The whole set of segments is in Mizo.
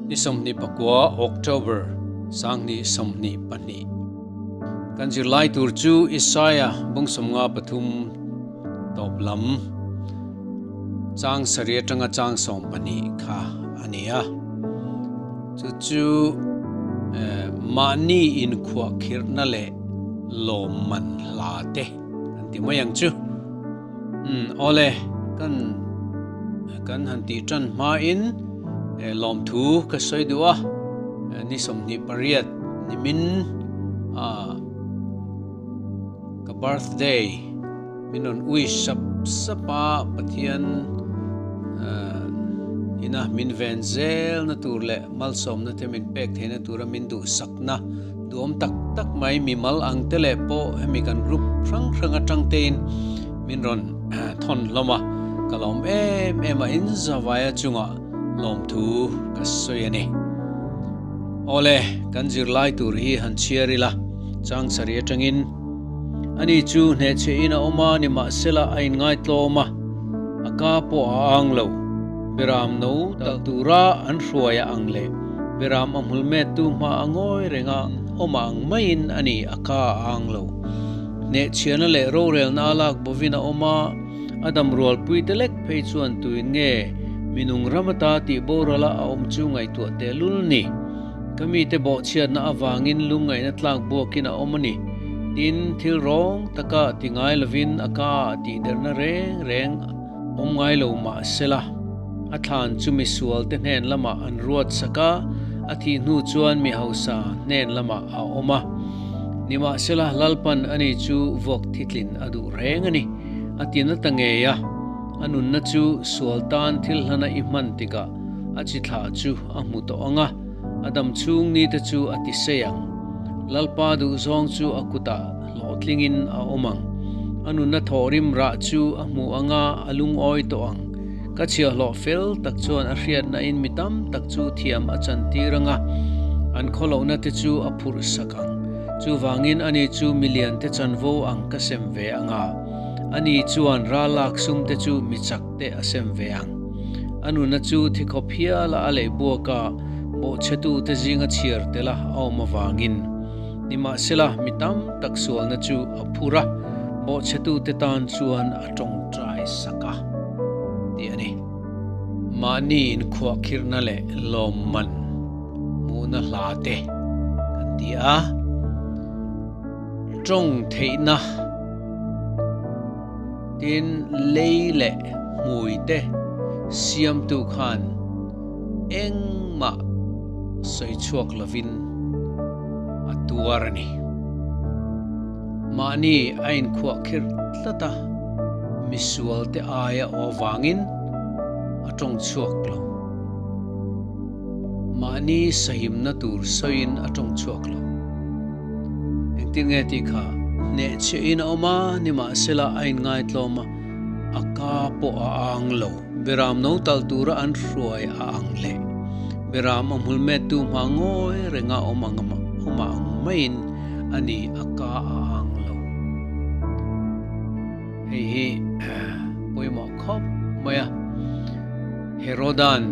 Ni 29 October 2022 Kan zirlai tur chu Isaiah bung 53 tawp lam chang sarih atanga chang 12 kha a ni a. Chu chu mahni inkhuahkhirhna leh lawmman hla te kan ti mai ang chu. Umm awle kan kan han tih tan hmain lawmthu ka sawi duh a, ni 28 nimin a ka birthday min rawn wish sap sap a, Pathian ina min ven zel na tur leh malsawmna te min pek theihna tura min duhsakna Duhawm tak tak mai mimal ang te leh pawh hemi kan group hrang hrang atang tein min rawn thawn hlawm a, ka lawm em em a, in zavaia chungah lawmthu ka sawi a ni. Awle, kan zirlai tur hi han chhiar ila, chang sarih atangin ani chu hnehchhe in a awm a, nimahsela a inngaitlawm a, a ka pawh a ang lo, beram no talh tura an hruai a ang leh. Beram a hmul mettu hma a ngawi reng a, awm a ang maiin a ni, a ka a ang lo. Hnehchhiahna leh rorelna a lak bovin a awm a, a dam rualpui te lek phei chuan tuin nge minung ram ata tih borala a awm chu ngaihtuah tehlul ni. Ka mite bawhchhiatna avangin lungngaihna tlak buakin a awm a ni. Tin, thil rawng taka ti ngai lovin a ka ah tihderna reng reng awm ngai lo mah sela, a thlan chu misualte hnen lamah an ruat sak a, a thih hnu chuan mi hausa hnen lamah a awm a. Nimahsela, Lalpan ani chu vuak thitlin a duh reng a ni, a ti nata ngei a. A nunna chu sual tan thil hlana i hman tikah a chi thlah chu a hmu tawh ang a, a dam chhung nite chu a ti sei ang. Lalpa duhzawng chu a kutah hlawhtlingin a awm ang. A nunna thawhrim rah chu a hmu ang a, a lungawi tawh ang. Ka chhiahhlawh fel tak chuan a hriatna in mi tam tak chu thiam a chantir ang a, an khawlohna te chu a phurh sak ang. Chuvangin ani chu milian te chanvo ang ka sem ve ang a, ani chuan ralak sum te chu mi chak te a sem ve ang. A nunna chu thikhawp hiala a leh buak a, bawhchhetu te zinga chhiar tel a awm avangin. Nimahsela, mi tam tak sualna chu a phur a, bawhchhetute tan chuan a tawngtai sak a, tih a ni. Mahni inkhuahkhirhna leh lawmman hmuhna hla te kan ti a, tawng theihna tin lei leh hmui te siamtu khan engmah sawi chhuak lovin a tuar a ni. Mahni a inkhuah khirh tlat a, misualte aia aw vangin a tawng chhuak lo. Mahni sahimna tur sawiin a tawng chhuak lo. Engtin nge tih kha hnehchhiahin a awm a, nimahsela a inngaitlawm a, a ka pawh a ang lo. Beram no tal tura an hruai a ang leh beram a hmul mettu hma ngawi renga awm ang awm a ang maiin a ni a ka a ang lo. Hei hi pawimawh khawp mai a. Herodan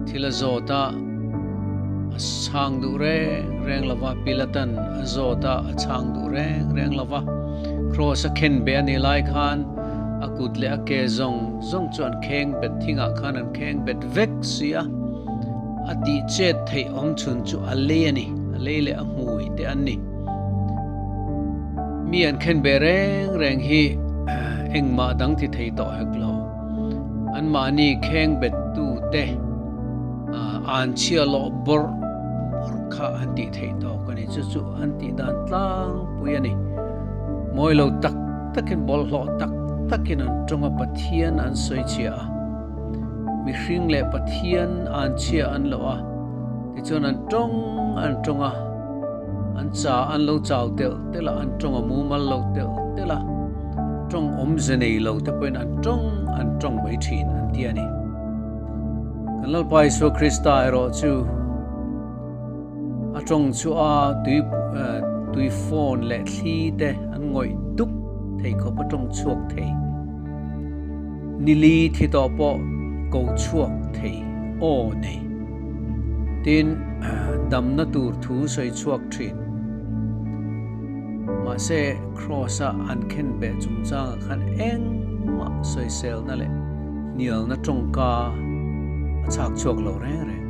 thil a zawt a, a chhang duh reng reng lo va, Pilatan a zawt a, a chhang duh reng reng lo va. Kraws a khen beh a nih lai khan A kut leh a ke zawng zawng chu an kheng bet thingah khan an kheng bet vek si a, a tih chet theih awm chhun chu a lei a ni, a lei leh a hmui te an ni. Mi an khen beh reng reng hi engmah dang ti thei tawh hek lo. Anmahni kheng bet tu te an chhia lawh bawrh bawrh kha an tih theih tawk a ni, chu chu an tih dan tlangpui a ni. Mawi lo tak takin bawlhhlawh tak takin an tawng a, Pathian an sawi chhia a, mihring leh Pathian an chhia an lo a, tichuan an tawng an tawng a, an cha an lo chau telh telh a, an tawng a mumal lo telh telh a, tawng awmze nei lo te pawhin an tawng an tawng mai thin an ti a ni. Kan Lalpa Isua Krista erawh chu A tawng chu a tui tui phone leh thli te an ngawih duk thei khawp a tawng chhuak thei. Nili thi tawh pawh ko chhuak thei aw nei. Tin, damna tur thu sawi chhuak thin. Mahse, Kraws-a an khenbeh chungchangah khan engmah sawiselna leh hnialna tawngka a chhak chhuak lo reng reng.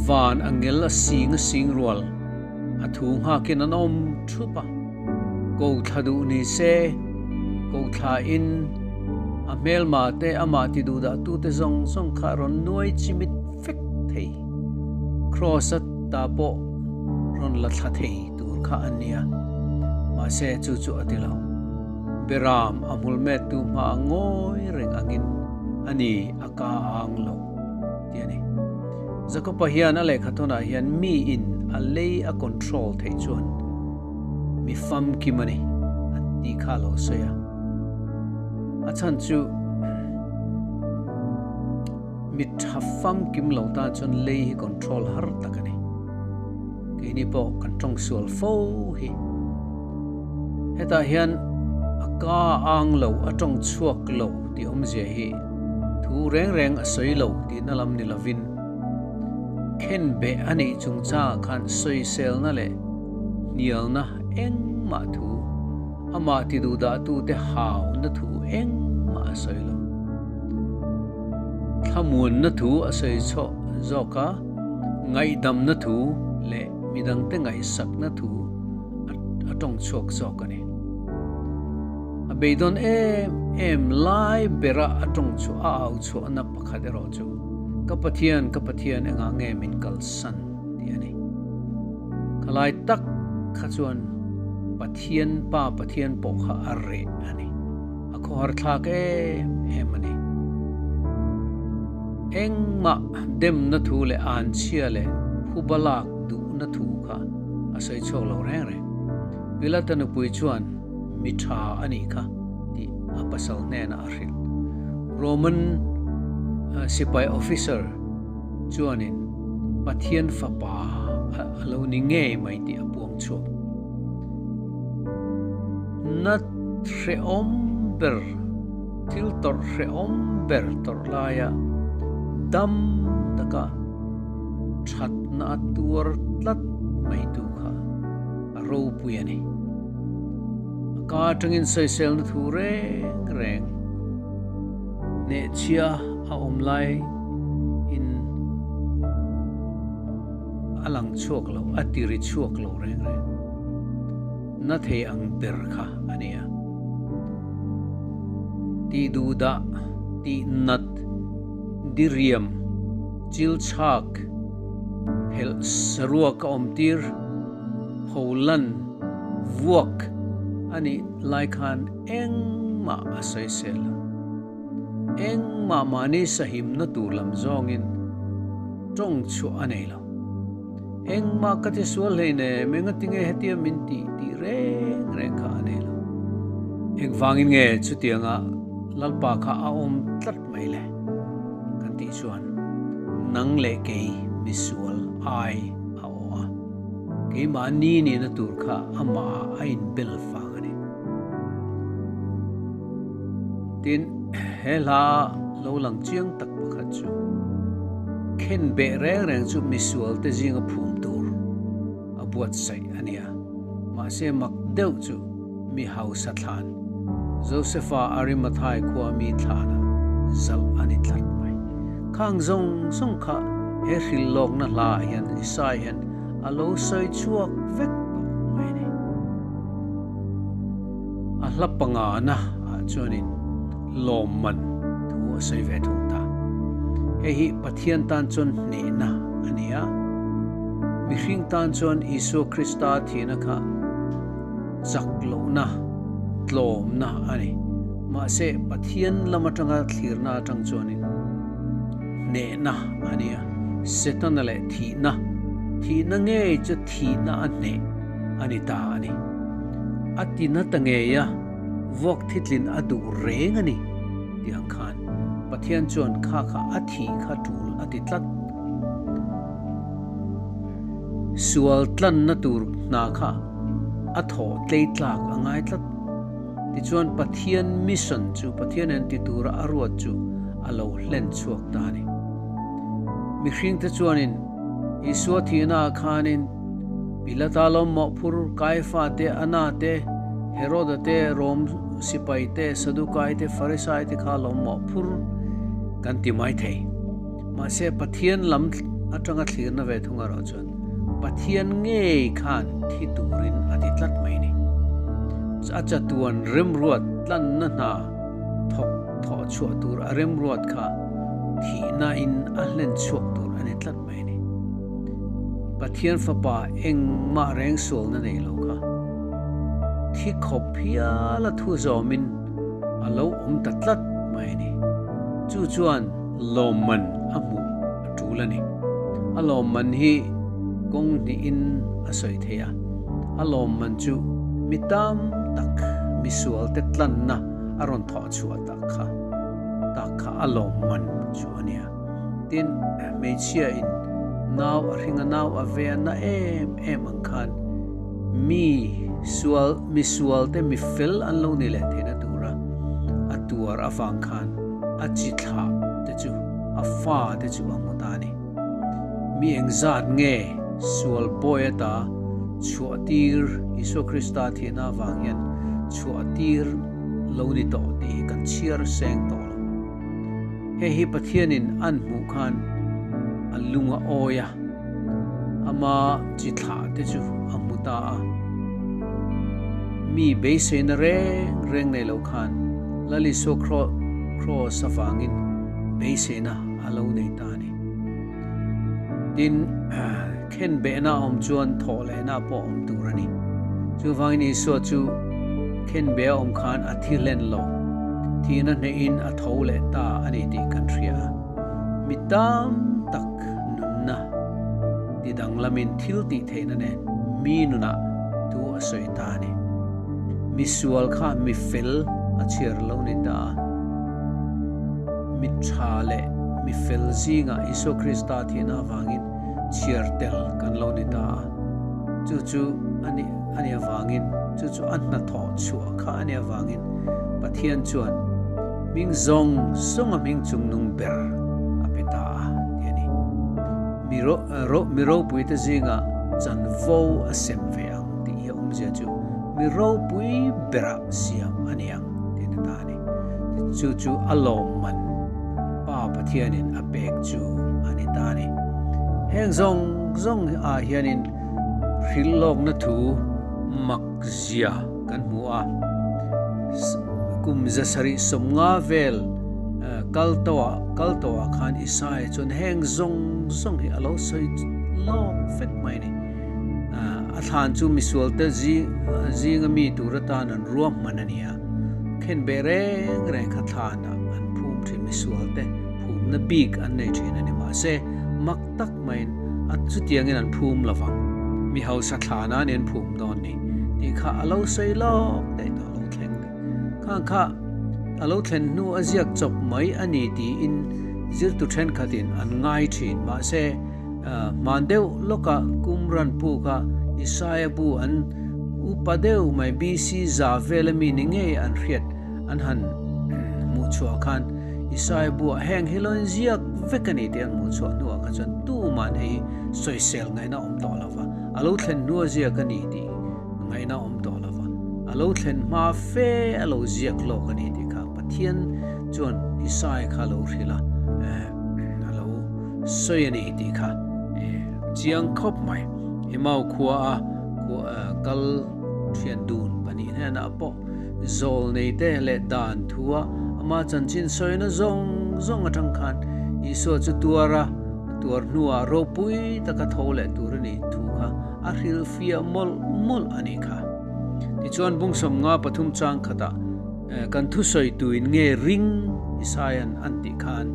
Van angel a sing a sing rual a thu nghakin an awm thup a, ko thla duh ni se, ko thla in a hmelma te amah ti duh dah tu te zawng zawng kha a rawn nuai chimit vek thei. Kraws a ta pawh rawn la thla thei tur kha a nia, mahse chu chu a ti lo. Beram a hmul met tu hma a ngawi reng angin a ni a ka ang lo tih a ni. Jakob-a hian a lehkhathawnah hian mi in a lei a control theih chuan mi famkim a ni a tih kha a lo sawi a. A chhan chu mi tha famkim lo tan chuan lei hi control har tak a ni. Keini pawh kan tawng sual fo hi. Hetah hian a ka ang lo, a tawng chhuak lo tih awmzia hi thu reng reng a sawi lo tihna lam ni lovin khenbeh a neih chungchangah khan sawiselna leh hnialna engmah thu, amah ti duhdahtute hauna thu engmah a sawi lo. Thlamuanna thu a sawi chhuah zawk a, ngaihdamna thu leh midangte ngaihsakna thu a tawng chhuak zawk a ni. A beidawn em em lai bera a tawng chu a au chhuahna pakhat erawh chu, Ka Pathian, ka Pathian engah nge min kalsan? tih a ni. Khalai tak kha chuan Pathian Pa Pathian pawh kha a reh a ni. A khawhar thlak em em a ni. Engmah demna thu leh anchhia leh phuba lak duhna thu kha a sawi chhuak lo reng reng. Pilata nupui chuan mi tha a nih kha tih a pasal hnenah a hrilh. Roman sipai officer chuanin Pathian fapa a lo ni ngei mai tih a puang chhuak. Na hrehawm ber, thil tawrh hrehawm ber tawrh laia dam taka thatna a tuar tlat mai tu kha a ropui a ni. A ka atangin sawiselna thu reng reng hnehchhia a awm lai in a lang chhuak lo, a tiri chhuak lo reng reng. Na thei ang ber kha a ni a. Tih duhdah, tih nat, diriam, chil chhak, phelh saruak a awm tir, pholan, vuak a nih lai khan engmah a sawisel lo. Engmah mahni sahimna tur lam zawngin tawng chhuah a nei lo. Engmah ka ti sual hlei nem, engatinge hetia min tih tih reng reng kha a nei lo. Engvangin nge chutianga Lalpa kha a awm tlat mai le? Kan tih chuan nang leh kei misual ai a aw a, keimah ni nihna tur kha amah a inbel fang a ni. Tin, he hla lo lang chiang tak pakhat chu khenbeh reng reng chu misualte zinga phum tur a buatsaih a nia. Mahse mak deuh chu mi hausa thlan, Josefa Arimathai khua mi thlana zalh a ni tlat mai. Khang zawng zawng kha he hrilhlawkna hlaah hian Isai hian a lo sawi chhuak vek tawh mai a ni. A hla pangana ah chuanin lawmman thu a sawi ve thung ta. Hei hi Pathian tan chuan hnehna a ni a, mihring tan chuan Isua Krista thihna kha chak lohna, tlawmna a ni. Mahse, Pathian lam atanga thlirna atang chuanin hnehna a ni a, Setana leh thihna, thihna ngei chu thihna a hneh a ni ta a ni. A ti na ta ngei a, vuak thitlin a duh reng a ni tih ang khan Pathian chuan kha kha a thih kha tul a ti tlat. Sual tlanna tur hna kha a thawh tlei tlak a ngai tlat. Tichuan Pathian mission chu Pathian en ti tura a ruat chu a lo hlen chhuak ta a ni. Mihringte chuanin Isua thihnaah khanin Pilata lawm mawhphur, Kaifa te, Anna te, Heroda te, Rom sipai te, Sadukai te, Farisai te kha lawm mawhphur kan ti mai thei. Mahse, Pathian lam atanga thlirna ve thung erawh chuan Pathian ngei khan thi turin a ti tlat mai ni. A chatuan remruat tlanna hna thawk thawh chhuah tur a remruat kha thihna in a hlen chhuak tur a ni tlat mai ni. Pathian fapa engmah reng sualna nei lo kha thi khawp hial a thu zawmin a lo awm ta tlat mai a ni. Chu chuan lawmman a hmuh a tul a ni. A lawmman hi kawng hnihin a sawi thei a. A lawmman chu mi tam tak misualte tlanna a rawn thawh chhuah tak kha tak kha a lawmman chu a nia. Tin, hmeichhia in nau a hring a nau a ve a na em em ang khan mi sual mi sual te mi fel an lo ni leh theihna tura a tuar avang khan a chi thlah te chu a fa te chu a hmu ta a ni. Mi engzat nge sual bawi ata chhuah tir Isua Krista thihna avang hian chhuah tir lo ni tawh tih hi kan chhiar seng tawh lo. Hei hi Pathianin an hmuh khan a lung a awi a, ama chi thlah te chu a hmu ta a. Mi beiseina reng reng nei lo khan Lal Isua Kraws avangin beiseina a lo nei ta a ni. Tin, khenbehna a awm chuan thawhlehna pawh a awm tur a ni. Chuvangin Isua chu khenbeh a awm khan a thi hlen lo, thihna hnehin a tho leh ta a ni tih kan hria a. Mi tam tak nunna ti danglamin thil tih theihna nen mi nunah thu a sawi ta a ni. Mi sual kha mi fel a chhiar lo ni ta a. Mi tha leh mi fel zingah Isua Krista thihna avangin chhiar tel kan lo ni ta a. Chu chu a nih a nih avangin, chu chu a hnathawh chhuah kha a nih avangin Pathian chuan hming zawng zawnga hming chungnung ber a pe ta a ti a ni. Mi ro ro mi ropuite zingah chanvo a sem ve ang tih hi a awmzia chu mi ropui berah siam a ni ang tih a ni ta a ni. Chu chu a lawmman Pa Pathianin a pek chu a ni ta a ni. Heng zawng zawng ah hianin hrilh lawkna thu mak zia kan hmu a. Kum 750 vel kal tawh kal tawhah khan Isaiah chuan heng zawng zawng hi a lo sawi lawk vek mai a ni. A thlan chu misualte zinga mi tur atan an ruahman a ni a, khenbeh reng reng kha thlanah an phum thin misualte phumna bik an nei thin a ni. Mahse, mak tak maiin a chutiangin an phum lo vang, mi hausa thlanah an inphum dawn ni tih kha a lo sawi lawk daih tawh lo thleng khang kha a lo thlen hnu a ziak chawp mai a ni tiin zirtu thenkhatin an ngai thin. Mahse, Hman deuh lawkah Qumran pukah Isaiah bu an upa deuh mai BC za vela mi ni ngei an hriat an han hmuh chhuah khan Isaiah buah heng hi lo inziak vek a ni tih an hmuh chhuah hnuah kha chuan tuman hei hi sawisel ngaihna awm tawh lo va, a lo thlen hnua ziak a ni tih ngaihna awm tawh lo va, a lo thlen hma fe a lo ziak lawk a ni tih kha Pathian chuan Isaiah kha a lo hrilh a, a lo sawi a ni tih kha chiang khawp mai. Emau khua a kal thian dun pahnih hnenah pawh zawl nei te leh dan thu a ama chanchin sawina zawng zawng atang khan Isua chu tuar a, tuar hnuah ropui taka tho leh tur a nih thu kha a hrilhfiah mawlh mawlh a nih kha. Tichuan bungsawm nga pathum chang khatah Kan thusawi tuin nge ring Isaia'n an tih khan,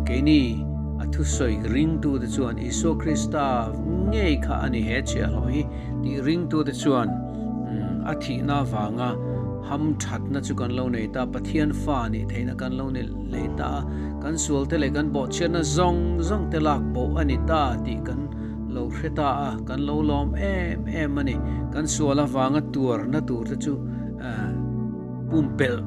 keini a thusawi ringtute chuan Isua Krista ngei kha a ni he chhiahhlawh hi tih ringtute chuan a thihna avanga hamthatna chu kan lo nei ta, Pathian fa nih theihna kan lo ni leh ta a, kan sualte leh kan bawhchhiatna zawng zawng te lak bo a ni ta tih kan lo hre ta a, kan lo lawm em em a ni. Kan sual avanga tuarna turte chu. Pumpelh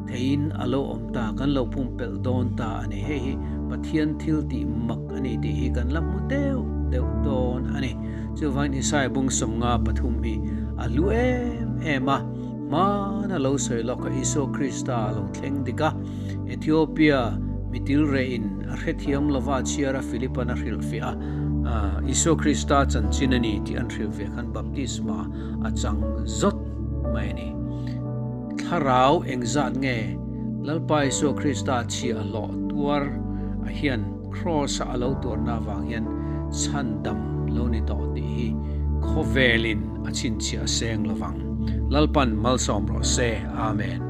theiin a lo awm ta, kan lo pumpelh dawn ta a ni. Hei hi Pathian thil tih mak a ni tih hi kan la hmu deuh deuh dawn a ni. Chuvangin Isaiah bung 53 hi a hlu em em a, hmana lo sawi lawk a Isua Krista a lo thleng dik a, Ethiopia mitil rehin a hrethiam lova chhiar a Philipan a hrilhfiah a, Isua Krista chanchin a ni tih an hrilhfiah khan baptisma a chang zawt mai a ni. Thlarau engzat nge Lalpa Isua Krista chhiah hlawh tuar a hian Kraws-a a lo tuarna avang hian chhandam lo ni tawh tih hi khawvelin a chhinchhiah seng lovang. Lalpan malsawm rawh se. Amen.